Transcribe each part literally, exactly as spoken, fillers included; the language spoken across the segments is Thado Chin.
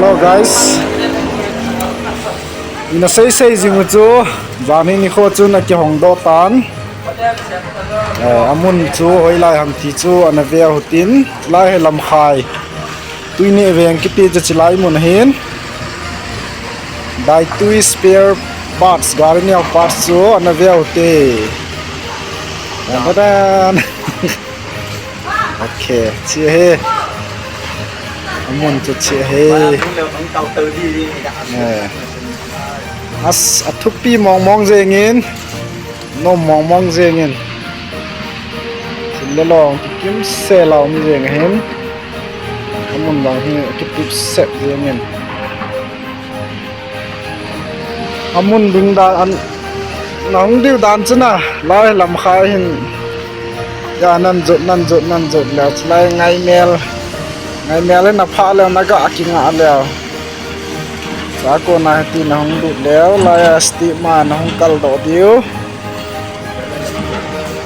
Hello guys. Ina seisei jing u chu, jan hi nikho chun akihong doh tan. Eh, amun chu hoilai ham ti chu ana ve u hitin, lai hi Lamkhai. Tuineh veng kiti chu chilai mun ahin. Daitui spare parts, gari neo parts chu ana ve u hite. Dan, dan, dan. Ok, che hi. Amun chu che hi. Eh. As, athupi mong mong jengin. Nom mong mong jengin. Thil le long kikim sel a um jeng ahin. Amun vang hi kitup sep jengin. Amun ding dan, nahung diu dan chu na, lai Lamkhai hin. Ya, nan jot, nan jot, nan jot leh, chulai ngaimel. Ngaimel in apha leh, naga kinga leh. Chua kona hiti nahung lut leh, lai a steep ma nahung kal doh diu.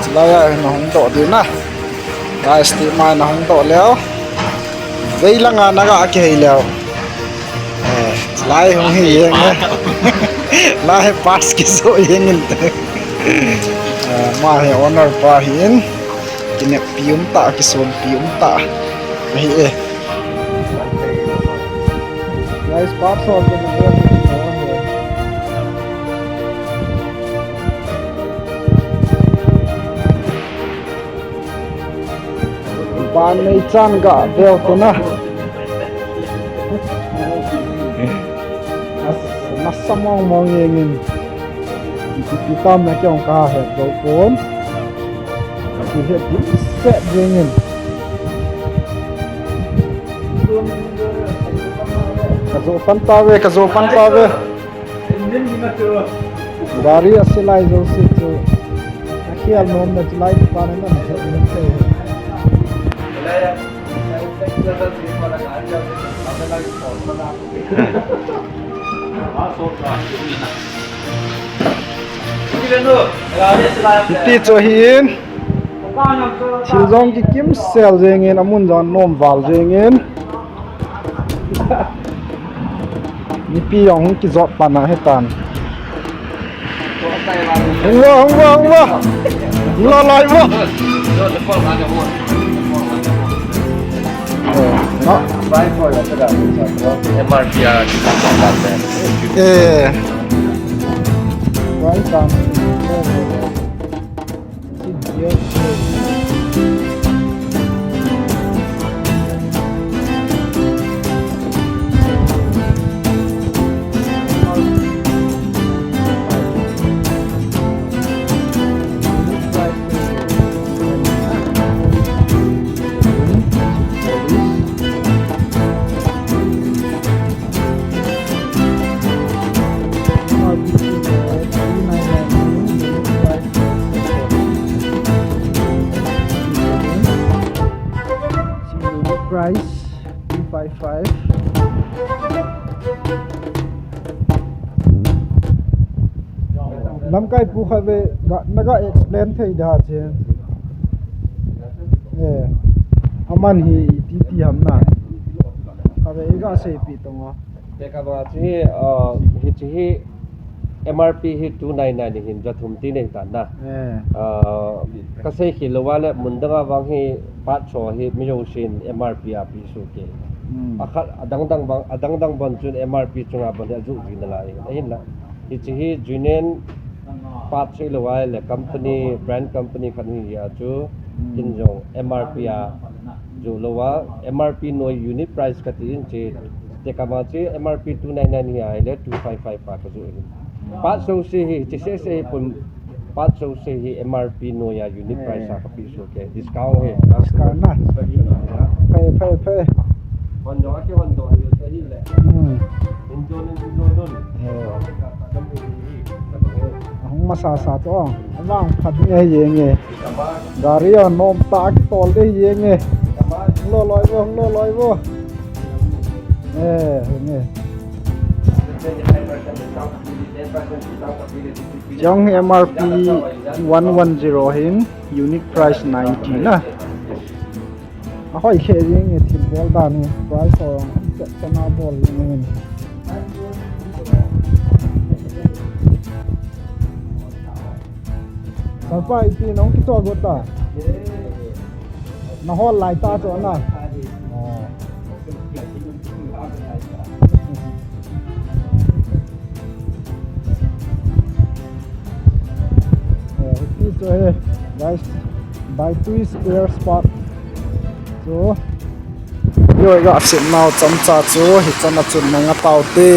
Chulai a nahung doh diu na. Lai steep ma nahung doh leh. Vei langa naga kihei leh. Eh, lai hung hi jeng e. Lai parts kiso jengin. Eh, ama hi owner pa ahin. Kineppi um tah, kisonpi um tah. Ahi e. Guys, parts ho kina. Ban nei chan ga veu tu na. As, nasa mong mong jengin. Ipi ipi tam na kei jong kahe jou pon. Kihe ding set jengin. Kajo pan tave, kajo pan tave. Gari asilai jouse chu. Akhel nom na chulai pa na na he na se. Hiti chu ahin. Thil jong kikim sel jengin, amun jong nom val jengin. Mipi jong hung kijot pan ahitan. Hung vo, hung vo, hung vo. Hung lo lai vo. Eh, no. M R P a. Eh. Right down. Price two five five. Lamkai pu khat ve ga, naga explain thei da che. Eh, aman hi iti ti ham na. Khat ve iga seipi tong o. Tekah banga chu hi, ah, hiche hi M R P hi two nine nine ahin, ja thum ti nei tan na. Eh. Ah, kasei khel lou va le mun dang a vang hi parts ho hi mi jousen M R P a pe soh kei. Hmm. Akhat adang dang bang, adang dang bon chun M R P chunga bon hi ajoh ji nalai. Ahinla. Hiche hi genuine parts hilou va le company, brand company khat hi a chu, hmm, kin jong M R P a joh lou va, M R P noi unit price kati in che. Tekah ma che M R P two nine nine hi ahile two five five a kajoh ahin. Parts jouse hi, che sese hi pum, parts jouse hi M R P noi a unit price a kape soh kei. Discount hi. Discount na. Phai, phai, phai. Hon doh, aki hon doh, hi ahile. Hmm. Enjoy, enjoy, enjoy. Eh. Ahung masa sa chu, oh. Amang phat ni ahi jeng e. Gari a nom tah kitol ding ahi jeng e. Lo loi vo, lo loi vo. Eh, hung e. Jong hi M R P one one zero hin, unit price ninety na. Ahoi khe jeng e, thil bol dan hi, price ho. Chana bol lungin. Salpa, ipi nong kichol got ta? Na hol lai ta chu na. Oh. Eh, hiti chu hi, guys, Baitui Spear Spot. Chu, yo ga sit nau chomcha chu hichan a chun na nga tau te.